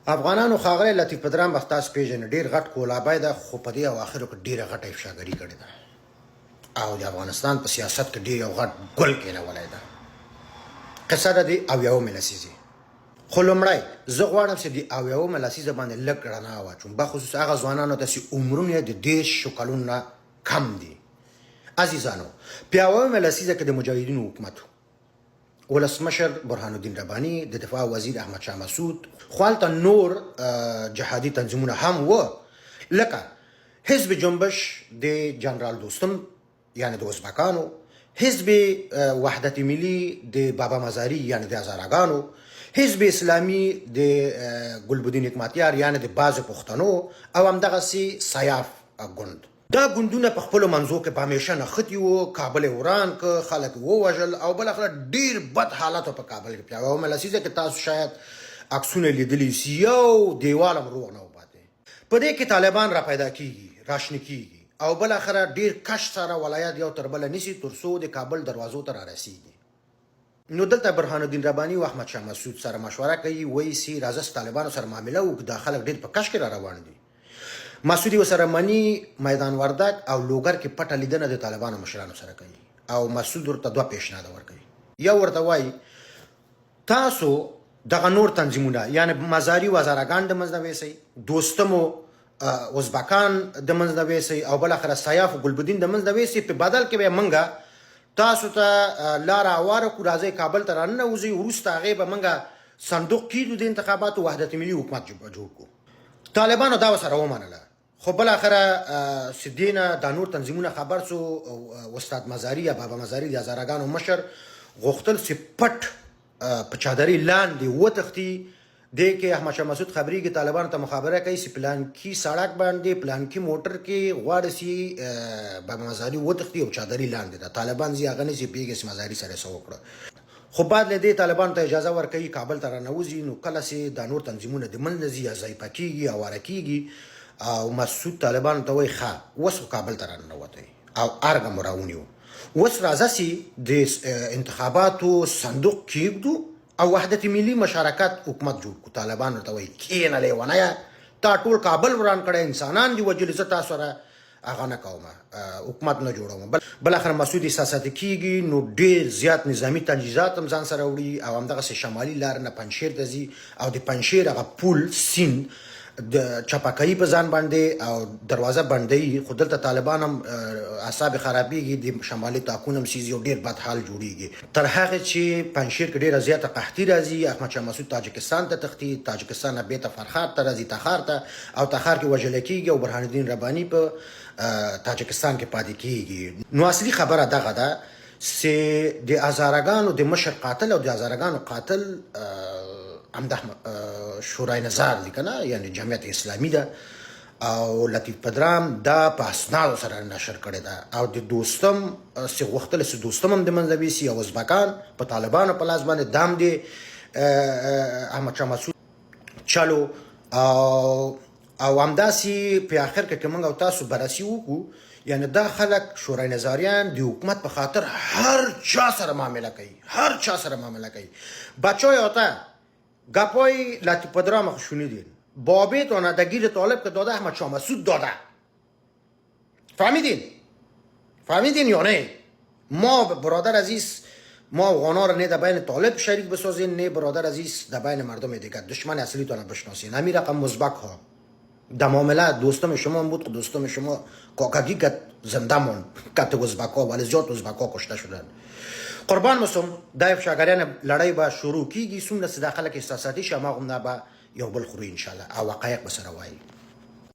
افغانانو ښاغلی لطیف پدرام به تاسو پیژنئ، ډیر غټ کولابی ده، خو په دې اواخرو کې ډیره غټه افشاګري کړې ده او د افغانستان په سیاست کې ډیر یو غټ ګل کینولی ده. قصه ده د اویاومې لسیزې. خو لومړی زه غواړم چې د اویاومه لسیزه باندې لږ رڼا واچوم، بخصوص هغه ځوانانو ته چې عمرونه یې د 30 کلونو نه کم دي. عزیزانو، په اویاومه لسیزه کې د مجاهدینو حکومت و. ولسمشر برهان الدین ربانی، د دفاع وزیر احمد شاه مسعود، خو هلته نور جهادي تنظیمونه هم و، لکه حزب جنبش د جنرال دوستم یعنی د ازبکانو، حزب وحدت ملي د بابا مزاری یعنی د هزارګانو، حزب اسلامي د ګلبدین حکمتیار یعنی د بعضو پښتنو، او همدغسې سیاف ګوند. دا ګوندونه په خپلو منځو کې په همیشه نښتي وو، کابل یې وران کړ، خلک یې ووژل او بالاخره ډېر بد حالت و په کابل کې. په یوه لسیزه کې تاسو شاید عکسونه لیدلي سي، یو دیوال هم روغ نه و پاتې. په دې کې طالبان را پیدا کېږي، راشنه کېږي او بالاخره ډېر کش سره ولایت یو تر بله نیسي تر څو د کابل دروازو ته رارسېږي. نو دلته برهان الدین ربانی او احمد شاه مسعود سره مشوره کوي، وایي سي راځه چې طالبانو سره معامله وکړو، دا خلک ډېر په کش کې را روان دي. مسعود یې ورسره مني، میدان وردګ او لوګر کې پټه لیدنه د طالبانو مشرانو سره کوي او مسعود ورته دوه پیشنهاده ورکوي. یو ورته وایي تاسو دغه نور تنظیمونه یعنی مزاري و هزارګان د منځ نه ویسئ، دوستمو ازبکان د منځ نه ویسئ او بالاخره سیاف او ګلبدین د منځ نه ویسئ، په بدل کې به منګه تاسو ته لاره اواره کړو، راځئ کابل ته راننوځئ، وروسته هغې به موږ صندوق کیږدو د انتخاباتو، وحدت ملي حکومت جوړ کړو. طالبانو دا ورسره ومنله، خو بالاخره چې دې نه دا نور تنظیمونه خبر سو، استاد مزاري یا بابا مزاري د هزارګانو مشر غوښتل چې پټ په چادري لاندې وتښتي. دې کې احمد شاه مسعود خبرېږي، طالبانو ته مخابره کوي چې پلانکي سړک باندې پلانکي موټر کې غواړي چې بابا مزاري وتښتي او چادري لاندې ده. طالبان ځي هغه نه ځي، پوهېږي چې مزاري سره څه وکړه. خو بعد له دې طالبانو ته اجازه ورکوي کابل ته رانوځي. نو کله چې دا نور تنظیمونه د منځ نه ځي یا ضعیفه کېږي، اواره کېږي، او مسعود طالبانو ته وایي ښه اوس خو کابل ته راننوتی او ارګ مو راونیو، اوس راځه چې د انتخاباتو صندوق کېږدو او وحدت ملي مشارکت حکومت جوړ کړو. طالبان ورته وایي کېنه لیونیه، تا ټول کابل وران کړی، انسانان دي وژلي، زه تا سره هغه نه کوم، حکومت نه جوړوم. بالاخره مسعود احساساتي کېږي، نو ډېر زیات نظامي تجهیزات هم ځان سره وړي او همدغسې شمالي لار نه پنجشیر ته ځي او د پنجشیر هغه پول سیند د چپکوي په ځان باندې او دروازه بندوي. خو دلته طالبان هم اعصاب یې خرابېږي، د شمالي تاکونه هم سیزي او ډېر بد حال جوړېږي. تر هغې چې پنجشیر کې ډېره زیاته قحطي راځي، احمد شاه مسعود تاجکستان ته تښتي، تاجکستان نه بېرته فرخار ته راځي، تخار ته، او تخار کې وژل کېږي او برهان الدین رباني په تاجکستان کې پاتې کېږي. نو اصلي خبره دغه ده چې د هزارګانو د مشر قاتل او د هزارګانو قاتل همدا شورای نظار دی کنه، یعنی جمعیت اسلامي ده، او لطیف پدرام دا په اسنادو سره نشر کړی ده. او د دوستم چې غوښتل چې دوستم هم د منځه ویسي او ازبکان په طالبانو په لاس باندې دام دی احمد شاه مسعود چلو. او همداسې په آخر کې که موږ او تاسو بررسي وکړو، یعنی دا خلک شورای نظاریان د حکومت په خاطر هر چا سره معامله کوي، هر چا سره معامله کوي. بچای آتا گپای لطیف پدرام خو شنیدین، بابیتان دگیر طالب که داده احمد شاه مسعود داده، فهمیدین؟ فهمیدین یا نه؟ ما برادر عزیز، ما افغانا را نه در بین طالب شریک بسازین، نه برادر عزیز در بین مردم دیگر. دشمن اصلی تانه بشناسین. همین رقم مزبک ها در معامله دوستم شما هم بود، خو دوستم شما کاکگی کت زنده مون کت ازبک ها، ولی زیات ازبک ها کشته شدن. قربان مسم، دا افشاګریان لړۍ به شروع کیږي، څومره چې دا خلک احساساتي شي هماغومره به یو بل خوري انشاءالله، او حقایق به سره وایي.